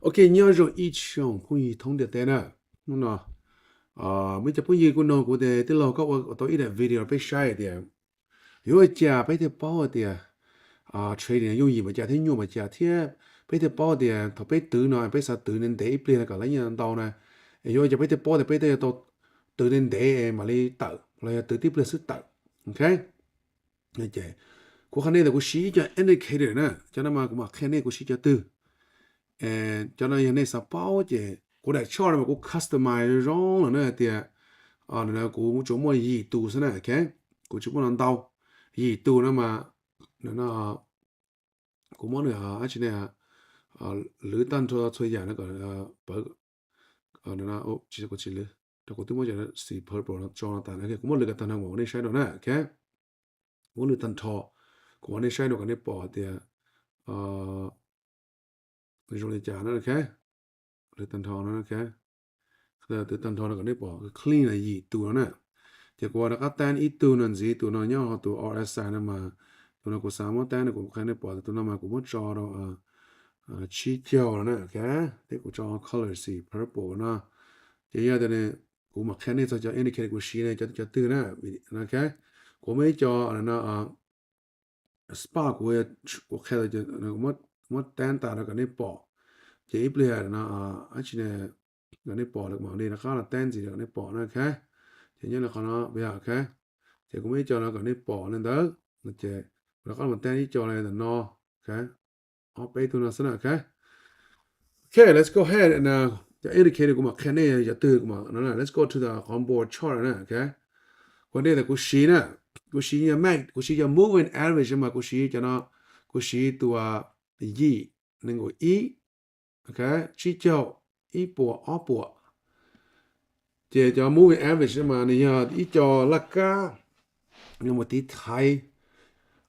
Ok, nyob zoo ib tsoom phooj ywg thoob ntiaj teb na. Hnub no muaj ib co phooj ywg kuj nug kuv tias, tij laug, koj ua tau ib daim video peb saib tias yuav ua cas peb thiaj paub tias trading yooj yim npaum cas thiab nyuaj npaum cas, thiab peb thiaj paub tias thaum peb twv no peb xav twv ntev ntev ib pliag kom lawv nyiaj ntau na, yuav ua cas peb thiaj paub tias peb thiaj yuav tau twv ntev ntev mam li tawm los yog twv tib pliag xwb tawm. Ok, kuv qhia nej tias kuv siv ib co indicator na, cov no mas kuv mam qhia nej kuv siv cov twg. Cov no yog nej xav paub ces kuv daim chart no mas kuv customize zoo lawm na, hais tias kuv tsuas muaj yim tus xwb na, ok, kuv tsis muaj no ntau, yim tus no mas, no, kuv muab nws dab tsi ne, lwv tag nrho txhua yam no kom pawv, tsis, kuv tsis lwv, rau kuv twb muab cov xim purple no tso no tas, kuv muab lwv kom tag nrho kom nej saib dua na, ok. Muab lwv tag nrho, kuv mam nej saib dua kom nej pom tias zoo li cas na, ok. Lwv tag nrho no, ok. Twv tag nrho no kom nej pom clean na, yim tus no na. Ces kuv rov qab teb ib tug no ntxiv, tus no nyob hauv tus R S I no mas, tus no kuv xav muab teb no kuv qhia nej pom tias tus no mas kuv muab tso rau tsib caug no na, ok. Thiab kuv tso color xim purple no. Ces yog tias kuv mam qhia nej txog cov indicator kuv siv ne, cov twg na, ok. Kuv muaj ib co no, spot kuv, kuv qhia, muab teb tas rau kom nej pom. Ces ib pliag no, dab tsi ne, kom nej pom lawm mam li rov qab los teb ntxiv rau kom nej pom na, ok. Ces nyob li qhov no, ok. Ces kuv muab ib co no kom nej pom li ntawd, ces kuv rov qab los teb ib co li ntawm no, ok. Ob peb tug no xwb na, ok. Ok, let's go ahead and cov indicator kuv mam qhia nej cov twg kuv mam no, let's go to the qhov board chart na, ok. Kuv nej tias kuv siv na, kuv siv yog mac, kuv siv yog moving average mas kuv siv cov no, kuv siv tus yim, nees nkaum ib, ok, tsib caug, ib puas, ob puas. Ces cov moving average mas nws yog ib co laj kab, nws mus tiv thaiv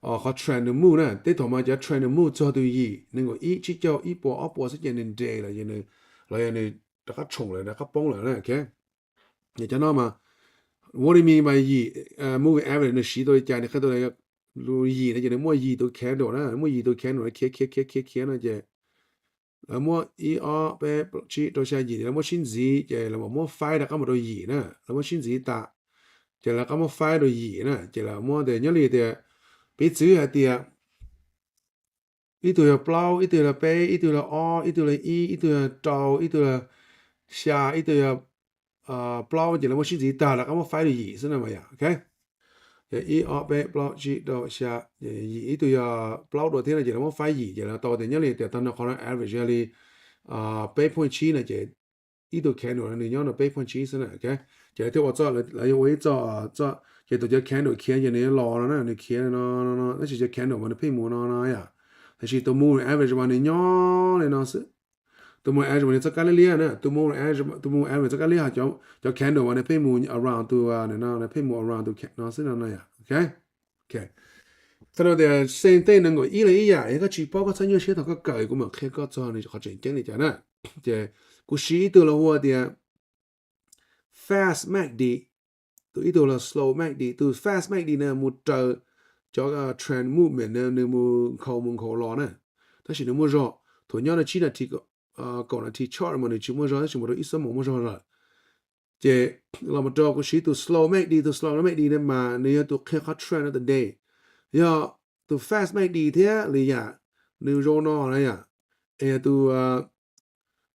qhov trend nws move na. Tej thaum mas cov trend nws move txog tus yim, nees nkaum ib, tsib caug, ib puas, ob puas xwb ces nws nres lawm, los yog nws rov qab tshoom lawm, rov qab poob lawm na, ok. Cov no mas, what do you mean by yim, moving average nws siv tau li cas, nws qhia tau yim no ces nws muaj yim tus candle na, muaj yim tus candle khiav khiav khiav khiav khiav no ces lawv muab ib ob peb tsib rau xya yim, lawv muab sib ntxiv ces lawv mam muab faib rov qab mus rau yim na, lawv muab sib ntxiv tas ces lawv rov qab muab faib rau yim na, ces lawv muab tias nyob li tias, piv txwv hais tias ib tug yog plaub, ib tug yog peb, ib tug yog ob, ib tug yog ib, ib tug yog rau, ib tug yog xya, ib tug yog plaub, ces lawv muab sib ntxiv tag lawv rov qab muab faib rau yim xwb na mas yom, ok. Ces ib ob peb plaub tsib rau xya, yim ib tug yog plaub dua thiab no ces lawv muab faib yim ces lawv tau tias nyob li tias tag nrho qhov no average yog li peb point tsib no ces ib tug candle no nws nyob rau peb point tsib xwb na, ok. Ces lawv thiaj ua txoj, lawv yuav ua ib txoj, ces tus cov candle khiav ces nws yuav los no na, nws khiav no, tab sis cov candle mas nws pheej mus no no yom. Tab sis tus moving average mas nws nyob li no xwb. Tus moving average mas nws txoj kab liab liab na, tus moving average, tus moving average txoj kab liab, ho cov candle mas nws pheej mus around tus, nws pheej mus around tus no xwb no no yom, ok. Thaum no tias same thing, nees nkaum ib los ib yam, yog koj tsis paub koj txhob nyuaj siab thaum koj kawm, kuv mam qhia koj txog nws qhov tseem ceeb li cas na. Ces kuv siv ib tug lawv hu tias fast macd, tus ib tug los slow macd. Tus fast macd no mus raws cov trend movement no nws mus nkhaus mus nkhaus los na, tab sis nws muaj zog. Thaum nyob rau tsib nas this, kaum nas this chart mas nws tsis muaj zog, tab sis mus rau ib xuab moos muaj zog lawm. Ces los mus rau kuv siv tus slow macd, tus slow macd no mas nws yog tus qhia qhov trend of the day. Yog tus fast macd thiab li yam, nws zoo no na yom, es yog tus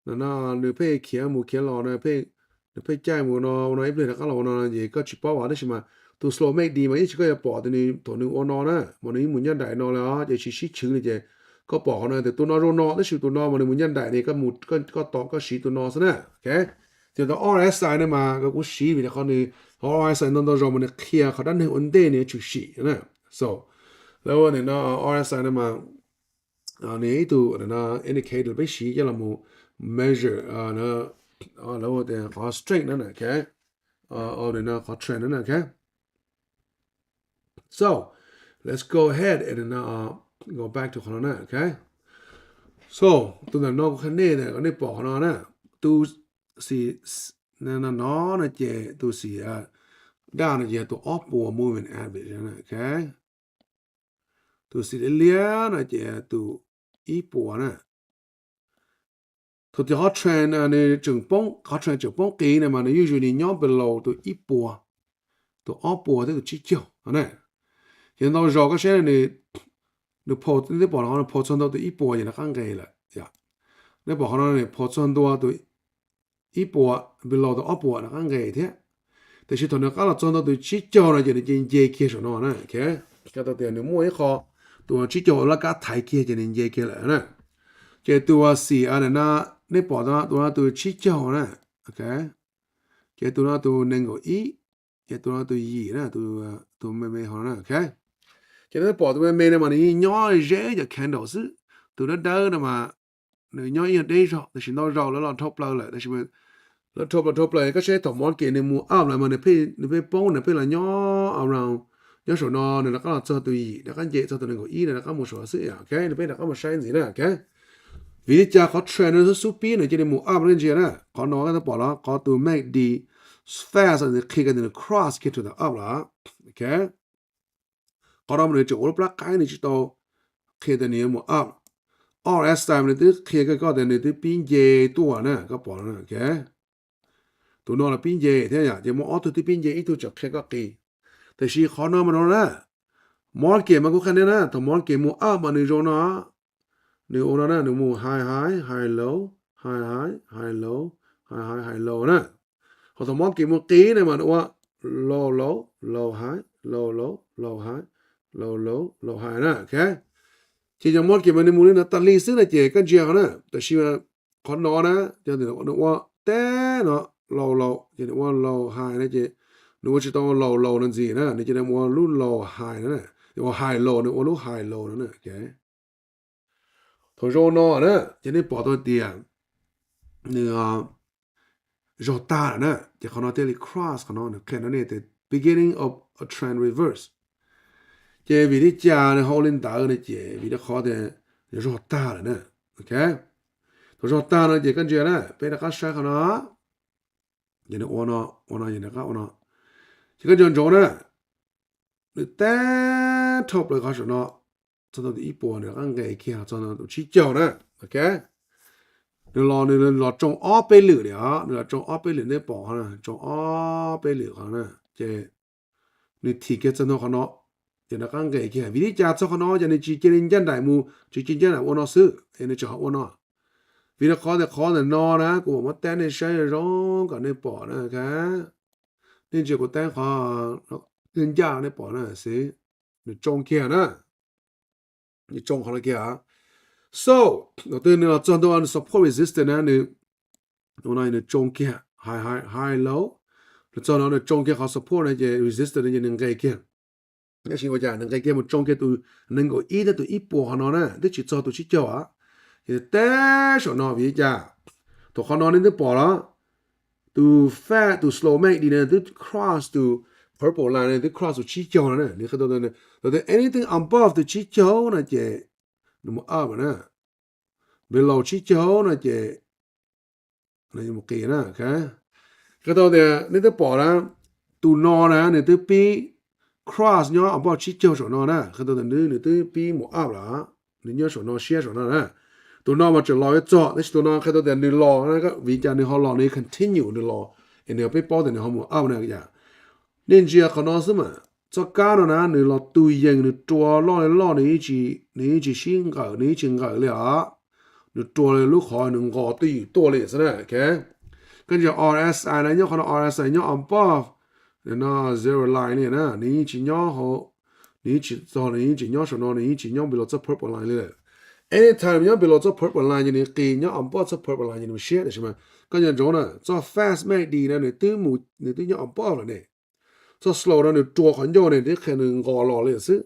no no nws pheej khiav mus khiav los no, nws pheej caij mus no no ib pliag rov qab los ua no no ces koj tsis paub as. Tab sis mas tus slow macd mas ib tsis koj yuav pom tias nws thaum nws ua no na mas nws yeej mus ncaj nraim no lawm os, ces tsis sib chwv li ces koj pom qhov no tias tus no zoo no, tab sis tus no mas nws mus ncaj nraim ne, koj mus, koj tos koj siv tus no xwb na, ok. Ces tus R S I no mas kuv siv vim qhov nws, qhov R S I ntau ntau zaus mas nws qhia qhov dab neeg ua ntej nws yuav tsum sim na. So lawv ua nim no R S I no mas nws ib tug indicator peb siv coj los mus measure lawv ua tias qhov strength na, ok, qhov trend na, ok. So let's go ahead and go back to qhov no na, ok. So tus ntawm no kuv qhia nej, nej pom qhov no na, tus xim no no ces tus xim daj no ces yog tus ob puas moving average na, ok. Tus xim liab liab no ces tus ib puas na. Thaum twg qhov trend nws tseem poob, qhov trend tseem poob qis ne mas nws usually nws nyob below tus ib puas, tus ob puas thiab tus tsib caug na. Ces ntau zaus koj saib nws, nws pom, neb pom qhov no pom txog ntua tus ib puas ces nws rov qab nqes lawm. Neb pom qhov no nws pom txog ntua tus ib puas, below tus ob puas nws rov qab nqes thiab. Tiam sis thaum nws rov qab los txog ntua tus tsib caug no ces nws cia li nce kiag saum no na. Tau tias nws muaj ib qho, tus tsib caug laj kab thaiv kiag ces nws nce kiag lawm na. Ces tus xim a na, neb pom tus no tus tsib caug na. Ces tus no tus nees nkaum ib, ces tus no tus yim na, tus me me hov na. Ces neb pom tus me me no mas nws nyob ze cov candle xwb. Tus dawb dawb no mas nws nyob ib yam deb zog, tab sis ntau zaus lawv los dhau plaws lawm, tab sis lawv dhau plaws dhau plaws koj saib thaum market nws mus up lawm mas nws pheej poob, nws pheej los nyob around, nyob saum no nws rov qab los txog tus yim, rov qab nce txog tus nees nkaum ib, nws rov qab mus saum no xwb. Nws pheej rov qab mus saib ntxiv na. Vim li cas qhov trend no xub xub pib nws cia li mus up ne ntsia na? Qhov no koj pom los qhov tus mac d fast nws qhia tias nws cross kiag to the up lawm. Qhov no mas nws tseem ua lub plab qaib, nws tsis tau qhia tias nws yuav mus up. R S I mas nws twb qhia koj tias nws twb pib nce tuaj na, koj pom no. Tus no los pib nce thiab yom, ces muaj ob tug twb pib nce, ib tug tseem qhia koj qis. Tiam sis qhov no mas no na, market mas kuv qhia nej na, thaum market mus up mas nws zoo no, nws ua no na, nws mus high high, high low, high high, high low, high high, high low na. Ho thaum market mus qis ne mas nws ua low low, low high, low low, low high, low low, low high na. Ces yog market mas nws mus li no tas li xwb na ces koj ntsia qhov na, tab sis qhov no na, nws ua teb no, low low ces nws ua low high na ces nws ua tsis tau low low no ntxiv na, nws cia li ua lub low high na, ua high low, nws ua lub high low no na. Thaum zoo no na ces nej pom tau tias nws zog tag lawm na, ces qhov no thiaj li cross, qhov no nws qhia rau nej tias beginning of a trend reverse. Ces vim li cas nws ho ua li ntawd no ces vim rau qhov tias nws zog tag lawm na. Thaum zog tag no ces koj ntsia na, peb rov qab saib qhov no, ces nws ua no, ua no, ces nws rov qab ua no. Ces koj ntsia ntsoov na, nws tab thauj plaws qhov saum no, txog ntua tus ib puas nws rov qab nqes kiag los txog ntua tus tsib caug na. Nws los, nws los tsoo ob peb lwm li os, nws los tsoo ob peb lwm, nej pom qhov no, tsoo ob peb lwm qhov na, ces nws thim kiag txog ntua qhov no, ces nws rov qab nqes kiag. Vim li cas txog qhov no ces nws tsis cia li ncaj nraim mus, tsis cia li ncaj nraim ua no xwb es nws tseem ho ua no? Vim rau qhov tias qhov ntawm no na, kuv mam muab teb nej saib zoo zoo kom nej pom na. Nej ntsia kuv teb qhov ncaj nej pom na, xwb, nws tsoo kiag na, nws tsoo qhov no kiag. So, thaum twg nws los txog ntua nws support resistance na, nws, no nws tsoo kiag high high, high low, nws txog no nws tsoo kiag qhov support no ces resistance no ces nws nqes kiag. Tab sis ua cas nws nqes kiag mus tsoo kiag tus nees nkaum ib thiab tus ib puas qhov no na, twb tsis txog tus tsib caug a. Ces teb saum no vim li cas? Thaum qhov no nej twb pom los, tus fat, tus slow mac d no nws twb cross tus purple line, nws twb cross tus tsib caug no na, nws qhia tau tias anything above tus tsib caug no ces nws mus up na, below tsib caug no ces nws mus qis na. Qhia tau tias nej twb pom na, tus no na nws twb pib cross nyob above tsib caug saum no na, qhia tau tias nws twb pib mus up lawm, nws nyob saum no siab saum no na. Tus no mas tseem los txog, tab sis tus no qhia tau tias nws los, vim cas nws ho los, nws continue nws los, es nws peb paub tias nws ho mus up na yom. Nej ntsia qhov no xwb mas, txoj kab no na nws los tu yees, nws rua loj li loj, nws yeej tsis sib nqawm, nws yeej tsis nqawm li os. Nws rua li lub qhov nws nqos twj ywm tuaj li xwb na. Koj ntsia R S I na, nyob qhov no R S I nyob above no zero line li na, nws yeej tsis nyob hauv, nws yeej tsis txog, nws yeej tsis nyob saum no, nws yeej tsis nyob below txoj purple line li lawm. Anytime nyob below txoj purple line ces nws qis, nyob above txoj purple line ces nws siab. Tab sis mas koj nco ntsoov na, txoj fast mac d na nws twb mus, nws twb nyob above lawm ne. Txoj slow no nws rua qhov ncauj ne, twb qhia nws nqos los li xwb.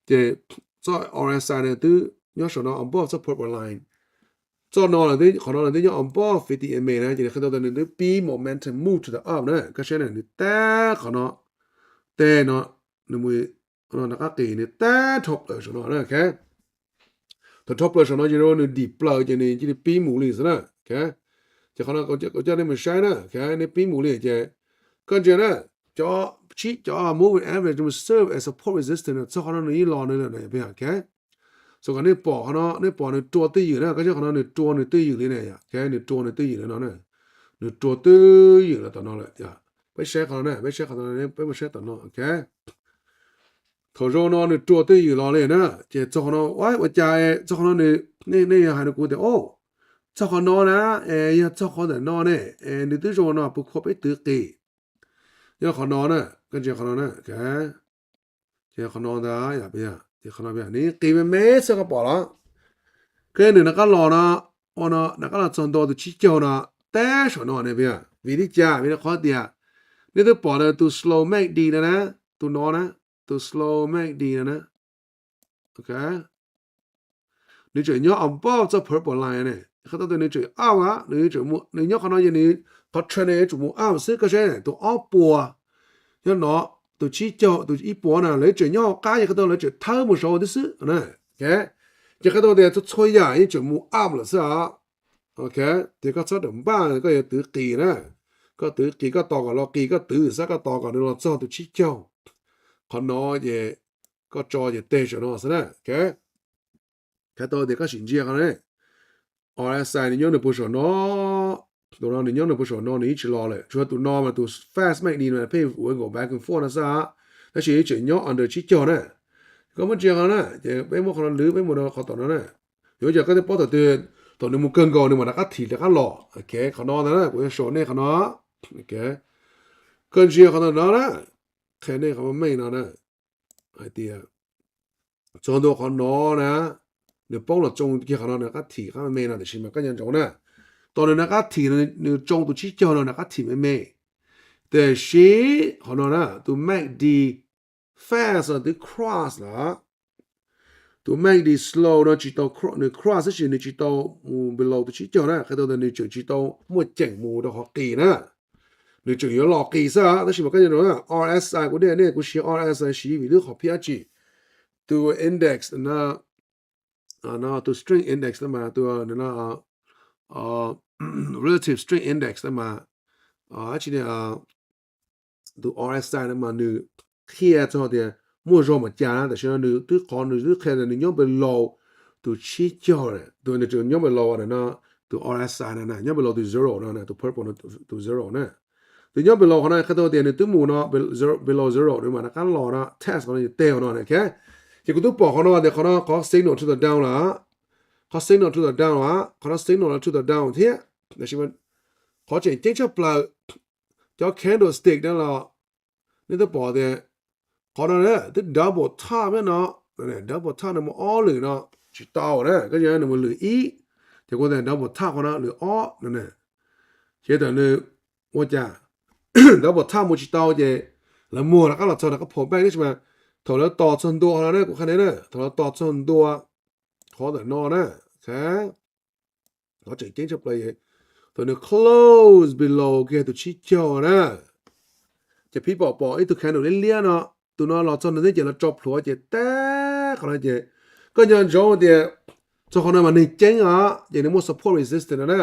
Ces txoj R S I nws twb nyob saum no above txoj purple line. Txoj no, qhov no nws twb nyob above fifty M A na, ces nws qhia tau tias nws twb pib momentum move to the up na. Koj saib na, nws tab qhov no, teg no, nws mus no rov qab qis, nws tab dhau plaws saum no na. Thaum dhau plaws saum no ces nws dim plaws ces nws cia li pib mus li xwb na. Ces qhov no kuv coj nej mus saib na, nws pib mus li ces koj ntsia na, cov, cov moving average nws serve as support resistance, txog qhov no nws yeej los nws lawm na. Xav kom nej pom qhov no, nej pom nws rua twj ywm na, koj saib qhov no nws rua nws twj ywm li ne, nws rua nws twj ywm li no na. Nws rua twj ywm los tom no lawm. Peb saib qhov no na, peb saib qhov no, peb mus saib tom no, ok. Thaum zoo no nws rua twj ywm los li na, ces txog qhov no, ua cas txog qhov no nws, nej yog hais rau kuv tias, o, txog qhov no na, yog txog qhov ntawm no ne, nws twb zoo no puas khuam peb twv qis. Yog qhov no na, koj ntsia qhov no na, ces qhov no ntag, qhov no nws qis me me xwb koj pom los. Koj nws rov qab los no, ua no rov qab los txog ntua tus tsib caug no, tab saum no ne, vim li cas, vim li qhov tias nej twb pom tus slow M A C D no na, tus no na, tus slow M A C D no na, ok. Nws tseem nyob above txoj purple line ne, qhov tau tias nws tseem up, nws, nws nyob qhov no ces nws, qhov trend no yuav tsum mus up xwb, koj saib tus ob puas nyob no, tus tsib caug, tus ib puas na, lawv tseem nyob hauv qab, yog qhov tau lawv tseem thawb mus saud tib xwb na. Ces qhov tau tias txhua txhua yam yeej tseem mus up lawm xwb os. Ok, ces koj txhob ram npaj koj yuav twv qis na. Koj twv qis koj tos kom los qis, koj twv xwb koj tos kom nws los txog tus tsib caug. Qhov no ces koj tso ces teg saum no xwb na. Ok, qhov tau tias koj sim ntsia qhov no, R S I nws nyob nws puag saum no, tus no nws nyob nws puag saum no nws yeej tsis los lawm, tsuas tus no mas tus fast M A C D no pheej ua go back and forth no xwb, tab sis yeej tseem nyob under tsib caug na. Koj muab ntsia qhov no na, ces peb muab qhov no lwv, peb mus rau qhov tom no na. Yuav ua cas koj thiaj paub thaum twg, thaum nws mus kawg nkaus nws mam rov qab thim rov qab los. Ok, qhov no ntag na, kuv yuav show nej qhov no. Ok, koj ntsia qhov ntawm no na, qhia nej qhov meej no na, hais tias txog ntua qhov no na, nws poob los tsoo kiag qhov no nws rov qab thim qab me me no, tiam sis mas koj nco ntsoov na, thaum nws rov qab thim, nws tsoo tus tsib caug no rov qab thim me me. Tiam sis qhov no na, tus M A C D fast twb cross lawm. Tus M A C D slow no tsis tau, nws cross tab sis nws tsis tau mus below tus tsib caug na, qhia tau tias nws tseem tsis tau muaj ceem mus rau qhov qis na. Nws tseem yuav los qis xwb, tab sis mas koj nco ntsoov na, R S I, kuv dej nej kuv siv R S I siv vim lub qhov phiab tsi, tus index no, tus strength index no mas tus relative strength index no mas, dab tsi ne, tus R S I no mas nws qhia txog tias muaj zog mas cas na, tam sim no nws twb qhov nws twb qhia tias nws nyob below tus tsib caug, tus nws tseem nyob below no, tus R S I no na nyob below tus zero no, tus purple no, tus zero na. Nws nyob below qhov no qhia tau tias nws twb mus no, below zero nws mam rov qab los no, test qhov no, teg qhov no, ok. Ces kuv twb pom qhov no tias qhov no qhov signal to the down lawm, qhov signal to the down lawm, qhov no signal to the down thiab. Tab sis qhov tseem ceeb tshaj plaws, cov candlestick no los nej twb pom tias qhov no twb double top thiab no, double top no mus ob lwm no tsis tau na, koj nws mus lwm ib, ces kuv tias double top qhov no lwm ob no. Ces thaum nws ua cas double top mus tsis tau ces lawv muag rov qab los txog rov qab pull back, tab sis mas thaum lawv tos txog ntua qhov no na, kuv qhia nej na, thaum lawv tos txog ntua qhov ntawm no na, qhov tseem ceeb tshaj plaws, thaum nws close below kiag tus tsib caug na, ces people pom ib tug candle liab liab no, tus no los txog ntua thiab ces lawv tso plhuav ces tag qhov no ces koj nco ntsoov tias txog qhov no mas neeg ceeb os, ces nws muaj support resistance no na,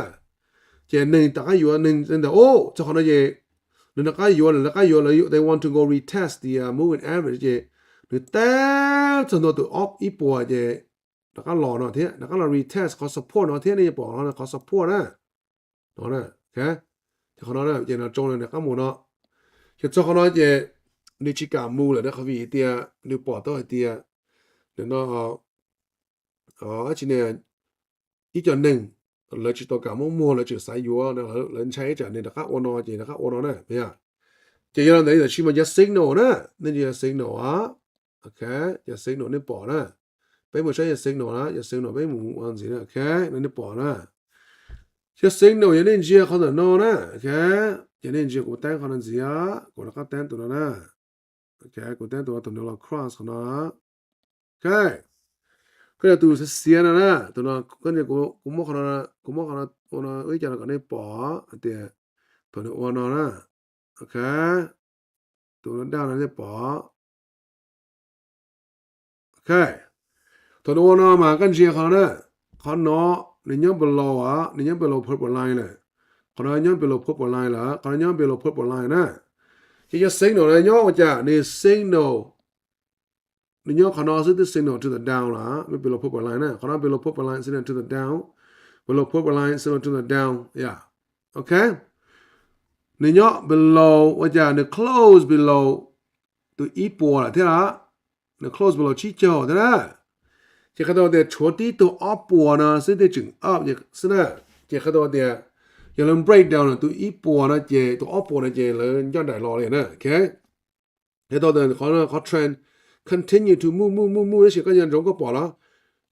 ces neeg rov qab yuav, neeg ntawd, o, txog qhov no ces nws rov qab yuav, lawv rov qab yuav, lawv they want to go retest the moving average ces nws tag txog ntua tus ob ib puas ces rov qab los no thiab, rov qab los retest qhov support no thiab, nej pom no qhov support na, no, qhov no ces no tsoo rov qab mus no, ces txog qhov no ces nws tsis kam mus lawm na, qhov vim tias nws pom tau hais tias nws no, dab tsi ne, ib co neeg lawv tsis tau kam muab muag, lawv tseem xav yuav, lawv ntshai ib tsam nws rov qab ua no ces rov qab ua no na, yog. Ces yog li ntawd tam sim mas cov signal na, nej ntsia cov signal, ok, cov signal nej pom na, peb mus saib cov signal na, cov signal peb mus ua ntxiv na, ok, no nej pom na, cov signal yog nej ntsia qhov ntawm no na, ok, ces nej ntsia kuv teeb qhov no ntxiv, kuv rov qab teeb tus no na, ok, kuv teeb tus no, tus no los cross qhov no, ok, koj yog tus xiav xiav no na, tus no, kuv muab qhov no, kuv muab qhov no ua no ib co no kom nej pom hais tias thaum nws ua no na, ok, tus no daj no nej pom, ok, thaum nws ua no mas koj ntsia qhov no na, qhov no nws nyob below, nws nyob below purple line lawm, qhov no nyob below purple line lawm, qhov no nyob below purple line na, ces cov signal no nyob ua cas, nws signal nws nyob qhov no xwb twb signal to the down lawm, below purple line na, qhov no below purple line signal to the down, below purple line signal to the down, yeah, ok. Nws nyob below, ua cas nws close below tus ib puas lawm thiab lawm, nws close below tsib caug thiab na. Ces qhia tau tias tshuav tib tug ob puas no xwb thiaj tseem up xwb na. Ces qhia tau tias yog lawv break down tus ib puas no ces tus ob puas no ces lawv ncaj nraim los li na, ok. Qhia tau tias qhov, qhov trend continue to move move move move, tab sis koj nco ntsoov koj pom los,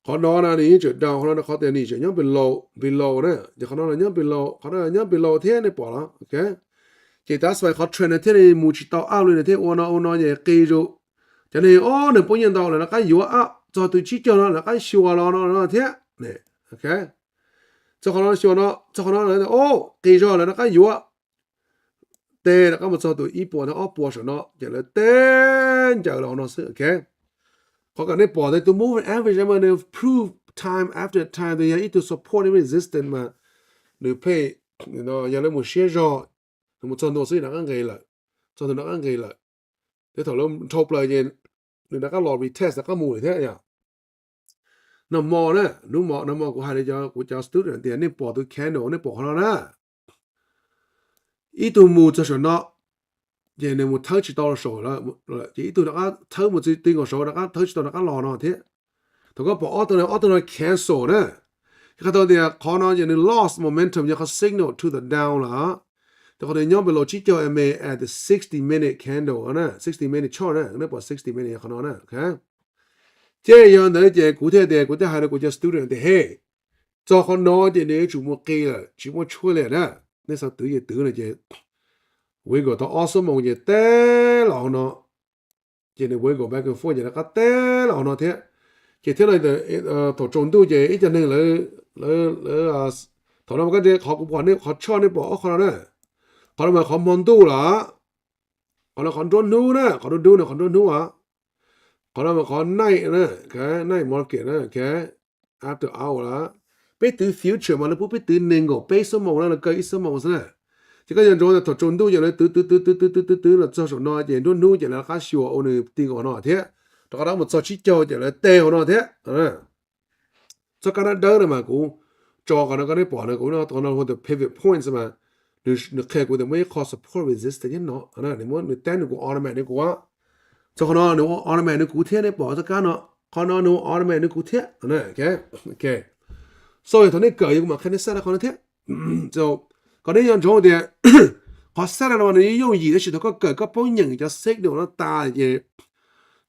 qhov no na nws yeej tseem down, qhov no qhov tias nws tseem nyob below, below na, ces qhov no los nyob below, qhov no nyob below thiab, nej pom los, ok. Ces that's why qhov trend no thiaj li mus tsis tau up li, nws thiaj ua no ua no ces qis zus. Cov neeg, o, nws poob nyiaj ntau lawv rov qab yuav up txog tus tsib caug no lawv rov qab xyuas los no no thiab, ok. Txog qhov no xyuas no, txog qhov no lawv, o, qis zog lawv rov qab yuav, teb rov qab mus txog tus ib puas thiab ob puas saum no ces lawv teb ncaws los no xwb, ok. Qhov kom nej pom tias tus moving average mas nws prove time after time tias yog ib tug support resistance mas nws pheej, yog lawv mus siab zog, nws mus txog ntua xwb rov qab nqis lawm, txog ntua rov qab nqis lawm. Ces thaum lawv dhau plaws ces nws rov qab los retest rov qab mus lawm thiab yom. Nag hmo na, hnub hmo, nag hmo kuv hais li cov, kuv cov student tias nej pom tus candle, nej pom qhov no na, ib tug mus txog saum no, ces nws mus thawb tsis tau los saum lawm, ces ib tug rov qab thawb mus txog ti nkaus saud, rov qab thawb tsis tau rov qab los no thiab. Thaum koj pom ob tug no, ob tug no cancel na, qhia tau tias qhov no ces nws lost momentum, yog qhov signal to the down lawm. Ces qhov nws nyob below tsib caug M A at the sixty minute candle na, sixty minute chart na, nej pom sixty minute qhov no na, ok. Ces yog ntawd ces kuv thiaj tias, kuv thiaj hais rau kuv cov student tias, hey, txog qhov no ces nws yuav tsum mus qis lawm, tsis muaj tshuaj li na. Nej xav twv ces twv no ces wiggle tau ob xuab moos ces teb los hauv no, ces nws wiggle back and forth ces rov qab teb los hauv no thiab. Ces thiab no, thaum tsaus ntuj ces ib co neeg lawv, lawv, thaum no mas koj, qhov kuv pom nej, qhov chart nej pom ob qhov no na, qhov no mas qhov hmo ntuj lawm, qhov no qhov nruab hnub na, qhov dub dub no qhov nruab hnub os. Qhov no mas qhov night na, night market na, after hour lawm. Peb twv future mas lawv pub peb twv nees nkaum peb xuab moos na, lawv kaw ib xuab moos xwb na. Ces koj nco ntsoov tias thaum tsaus ntuj ces lawv twv twv twv twv twv twv twv twv los txog saum no ces nruab hnub ces lawv rov qab xyuas ua nws ti nkaus no thiab, rov qab mus txog tsib caug ces lawv teb hauv no thiab. Txoj kab dawb dawb no mas kuv tso qhov no koj nej pom no, kuv no qhov no hu tias pivot points mas nws qhia kuv tias muaj ib qho support resistance nyob no, nws muab nws teb nws kuv, automatic nws kuv. Txog qhov no nws automatic nws kuv thiab, nej pom txoj kab no, qhov no nws automatic nws kuv thiab. So thaum nej kawm yog kuv mam qhia nej set qhov no thiab. Kom nej nco ntsoov tias qhov set no nws yooj yim tab sis thaum koj kawm koj paub nyeem cov signal no tas ces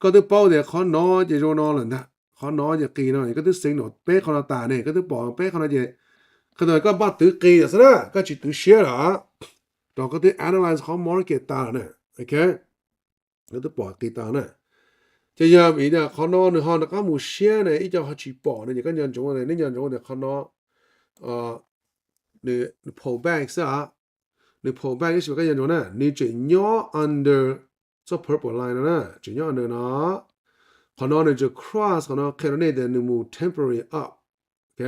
koj twb paub tias qhov no ces zoo no lawm ntag, qhov no ces qis no, koj twb signal peb qhov no tas ne, koj twb pom peb qhov no ces qhov ntawd koj npaj twv qis lawm xwb na, koj tsis twv siab lawm, rau koj twb analyze qhov market tas lawm na, ok, koj twb pom qis tas na. Ces yog vim tias qhov no nws ho rov qab mus siab ne, ib co ho tsis pom ne, ces koj nco ntsoov, nej nco ntsoov tias qhov no nws pull back xwb, nws pull back tab sis koj nco ntsoov na, nws tseem nyob under txoj purple line no na, tseem nyob under no. Qhov no nws tseem cross qhov no, qhia rau nej tias nws mus temporary up, ok,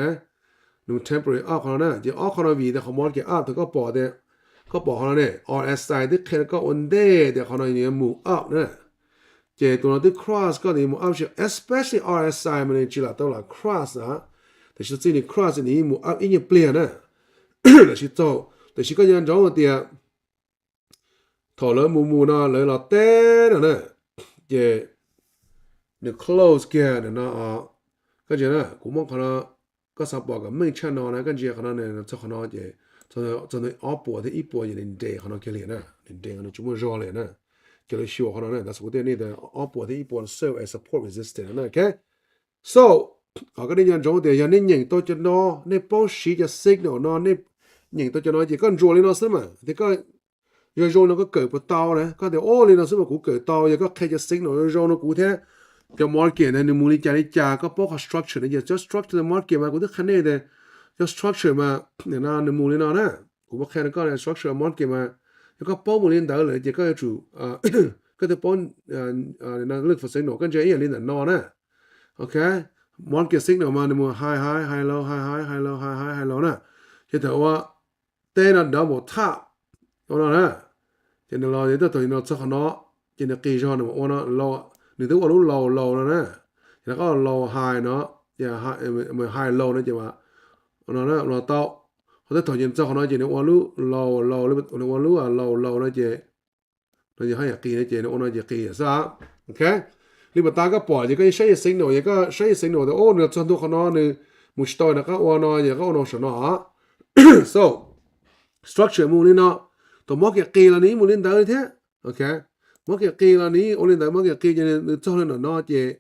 nws mus temporary up qhov no na. Ces ob qhov no vim tias qhov market up thaum koj pom tias, koj pom qhov no ne, R S I twb qhia rau koj ua ntej tias qhov no nws yuav move up na. Ces tus no twb cross koj tias yuav move up, especially R S I mas nws tsis lam tau lam cross na, tiam sis txij nws cross nws yeej move up ib nyuag pliag na. Tiam sis txaus, tiam sis koj nco ntsoov tias thaum lawv mus mus no lawv los teb no na, ces nws close kiag no, koj ntsia na, kuv muab qhov no, koj xav pom kom meej tshaj no na, koj ntsia qhov no, txog qhov no ces txog ntawm ob puas thiab ib puas ces nws nres qhov no kiag li na, nws nres qhov no tsis muaj zog li na. Ces lawv xyuas qhov no na, ntawd kuv thiaj nej tias ob puas thiab ib puas serve as support resistance na, ok. So, kom koj nej nco ntsoov tias yog nej nyeem tau cov no, nej paub siv cov signal no, nej nyeem tau cov no ces koj ntsuas li no xwb mas tias koj zoo zoo no koj kawm puas tau na, koj tias o li no xwb mas kuv kawm tau, yog koj qhia cov signal zoo zoo no kuv thiab cov market ntawd nws mus li cas li cas, koj paub qhov structure no, yog cov structure market mas kuv twb qhia nej tias cov structure mas nws mus li no na, kuv muab qhia rau koj structure market mas yog koj paub mus li ntawd lawm ces koj yuav tsum, koj twb paub look for signal, koj ntsia ib yam li ntawm no na, ok. Market signal mas nws mus high high high low high high high low high high high low na, ces thaum ua teb no double top ua no na, ces nws los thaum no txog qhov no, ces nws qis zog nws ua no low, nws twb ua lub low low no na, ces rov qab ua low high no, high low no ces no tau. Ho tej thaum ces txog qhov no ces nws ua lub low low, nws ua lub low low no ces no ces haj yam qis no ces nws ua no ces qis xwb. Ok, li mas tas koj pom ces koj yeej saib signal, koj saib signal tias o nws txog ntua qhov no nws mus tsis tau rov qab ua no ces rov qab ua no saum no. So structure mus li no, thaum market qis los nws yeej mus li ntawd thiab. Ok, market qis los nws yeej ua li ntawd, market qis ces nws txog li no no ces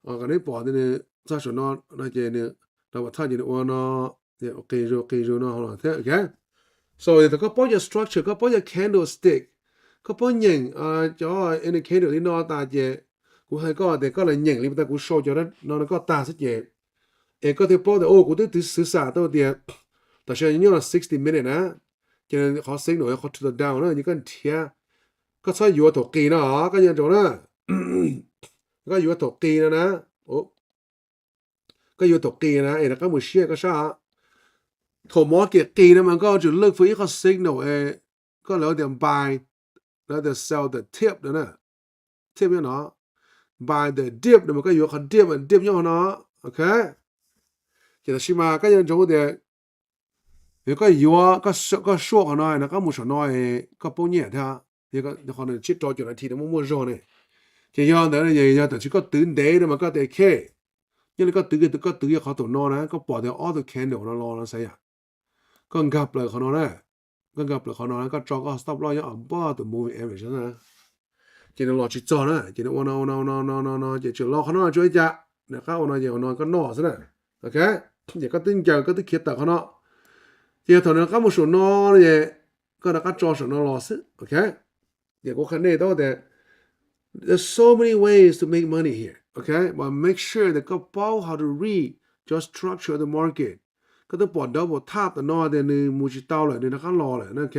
kom neb pom tias nws txog saum no no ces nws double top ces nws ua no, qis zus qis zus no thiab. Ok, so thaum koj paub cov structure, koj paub cov candlestick, koj paub nyeem cov indicator li no tas ces kuv hais koj tias koj los nyeem li tas kuv sau cov no rau koj tag xwb ces es koj thiaj paub tias o kuv twb xwv xam tau tias tam sim no nyob sixty minute na, ces qhov signal yog qhov to the down na, ces koj nrhiav, koj txhob yuav thaum qis no, koj nco ntsoov na, koj yuav thaum qis no na, koj yuav thaum qis na es rov qab mus siab koj sab. Thaum market qis no mas koj tsum look for ib qho signal, koj lawv tias buy, lawv tias sell the dip no na, dip nyob no, buy the dip no mas koj yuav qhov dip, dip nyob no. Ok, ces tam sim mas koj nco ntsoov tias yog koj yuav, koj suaj qhov no rov qab mus saum no, koj poob nyiaj thiab. Qhov no tsib rau caum nas this no muaj muaj zog ne. Ces yog ntawd yog tam sim koj twv ntev no mas koj tias ok, nyob li koj twv, koj twv yog qhov thaum no na, koj pom tias ob tug candle no los no xav yam, koj nkag plaws qhov no na, koj nkag plaws qhov no na, koj tso koj stop loss nyob above the moving average na, ces nws los tsis txog na, ces nws ua no ua no ua no no no no ces tseem los qhov no tsuas ib cas, nws rov qab ua no ces ua no koj noj xwb na. Ok, ces koj twb ncaws, koj twb khiav tawm qhov no, ces yog thaum nws rov qab mus saum no es koj rov qab tso saum no los xwb. Ok, ces kuv qhia nej tau tias there's so many ways to make money here. Ok, but make sure that koj paub how to read your structure of the market. Koj twb pom double top tam no tias nws mus tsis tau lawm, nws rov qab los lawm na. Ok,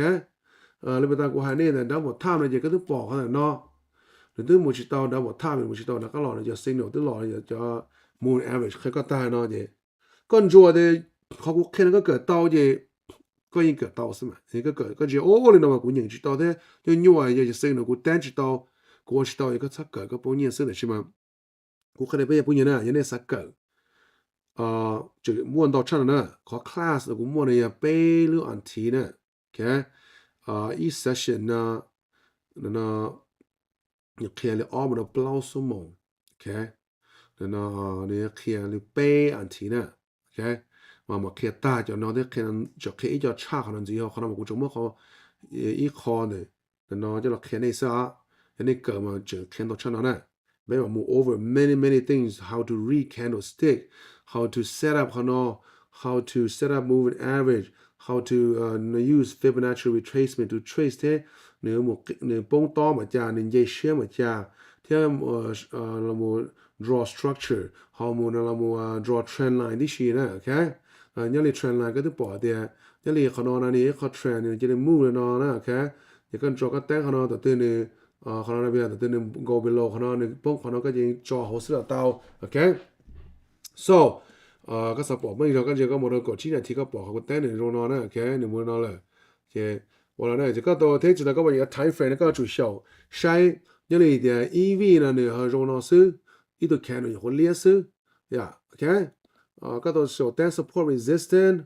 li pas tas kuv hais nej tias double top no ces koj twb pom qhov ntawm no, nws twb mus tsis tau, double top nws mus tsis tau, rov qab los no cov signal twb los, cov moving average qhia koj tag no ces koj ntsuas tias qhov kuv qhia no koj kawm tau ces koj yeej kawm tau xwb mas. Koj ntsia o li no mas kuv nyeem tsis tau thiab, nyuaj nyuaj, yog signal kuv teb tsis tau, kuv ua tsis tau es koj txhob kawm, koj poob nyiaj xwb. Tam sim mas kuv qhia nej peb yog phooj ywg na, yog nej xav kawm, tseem muaj ntau tshaj no na. Qhov class uas kuv muaj no yog peb lub as thiv na. Ok, ib session no, no qhia li ob mus rau plaub xuab moos. Ok, no nws qhia li peb as thiv na. Ok, mas mam qhia tag cov no thiab, qhia, tseem qhia ib co tshaj qhov no ntxiv, qhov no mas kuv tseem muab qhov, ib qho ntawm no coj los qhia nej xwb. Yog nej kawm mas tseem qhia ntau tshaj no na. Peb mam mus over many many things, how to read candlestick, how to set up qhov no, how to set up moving average, how to use Fibonacci retracement to trace thiab nws poob tob npaum cas, nws nce siab npaum cas, thiab los draw structure, ho mus no los mus draw trend line tib si na. Ok, nyob li trend line koj twb pom tias nyob li qhov no no nws ib qho trend nws cia li move li no na. Ok, ces koj draw koj teeb qhov no, tam twg nws, qhov no tam twg nws go below qhov no, nws poob qhov no koj cia li tso hauv xwb los tau. Ok, so koj xav pom meej zog koj ntsia koj mus rau kaum tsib nas this koj pom qhov kuv teeb nws zoo no na. Ok, nws mus no lawm. Ces ua los na ces koj tau thiab tsis tau koj pom time frame no koj tsum xyaum saib, nyob li tias ib vij no nws ho zoo no xwb, ib tug candle nyuam qhuav liab xwb. Yom, ok, koj tau xyaum teeb support resistance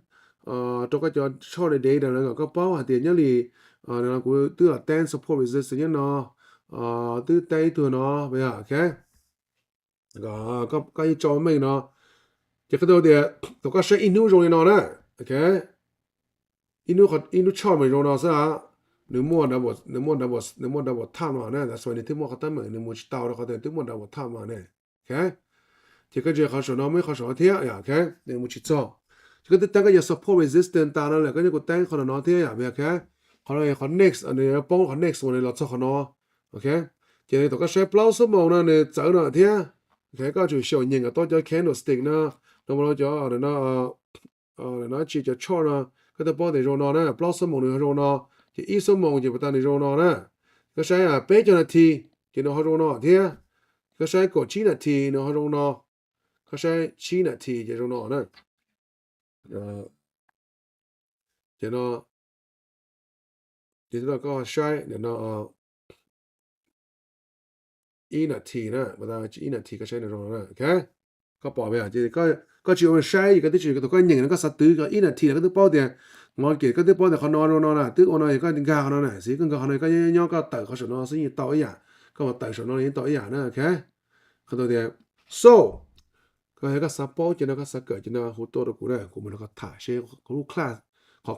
rau koj cov chart data no kom koj paub hais tias nyob li kuv twb los teeb support resistance nyob no, twb teeb ib tug no, yom, ok, koj yeej tso meej no. Ces koj tau tias thaum koj saib ib hnub zoo li no na, ok, ib hnub chart mas zoo no xwb, nws muaj, nws muaj double top no na, that's why nws thiaj muaj qhov teeb meem nws mus tsis tau rau qhov tias twb muaj double top no ne. Ok, ces koj ntsia qhov saum no muaj ib qho saum no thiab, ok, nws mus tsis txog. Ces koj twb teeb koj cov support resistance tas no lawm, koj nyob kuv teeb qhov no thiab yom, ok, qhov no qhov next nws poob qhov next uas nws los txog qhov no. Ok, ces thaum koj saib plaub xuab moos no nws txawv no thiab. Ok, koj tsum xyaum nyeem kom tau cov candlestick no, no cov no, no tsis cov chart no, koj twb paub tias zoo no na, plaub xuab moos nws zoo no, ces ib xuab moos ces puas tas nws zoo no na. Koj saib peb caug nas this ces nws ho zoo no thiab. Koj saib kaum tsib nas this nws ho zoo no. Koj saib tsib nas this ces zoo no na. Ces no, ces koj saib no, ib nas this na, ib nas this koj saib no zoo no na, ok. Koj pom, koj tsis ua saib, koj twb tsis, koj tus koj nyeem no koj xav twv, ib nas this no koj twb paub tias, no ces koj twb paub tias qhov no zoo no na, twb ua no es koj nkag qhov no na, xij koj nkag qhov no koj nyob koj tawm qhov saum no xwb yeej tau ib yam, koj mus tawm saum no yeej tau ib yam na, ok. Qhov tias, so, koj yog koj xav paub ces no koj xav kawm ces no hu tuaj rau kuv na, kuv mam nrog koj tham seb qhov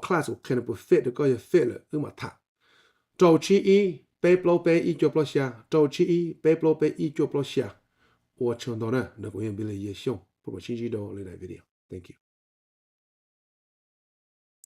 class kuv qhia no puas fit rau koj, yog fit lawm wb mam tham. Rau tsib ib peb plaub peb ib cuaj plaub xya, rau tsib ib peb plaub peb ib cuaj plaub xya. Ua tsaug ntau na, no kuv yog Billy Yaj Xyooj, peb mam sib ntsib dua lwm daim video. Thank you.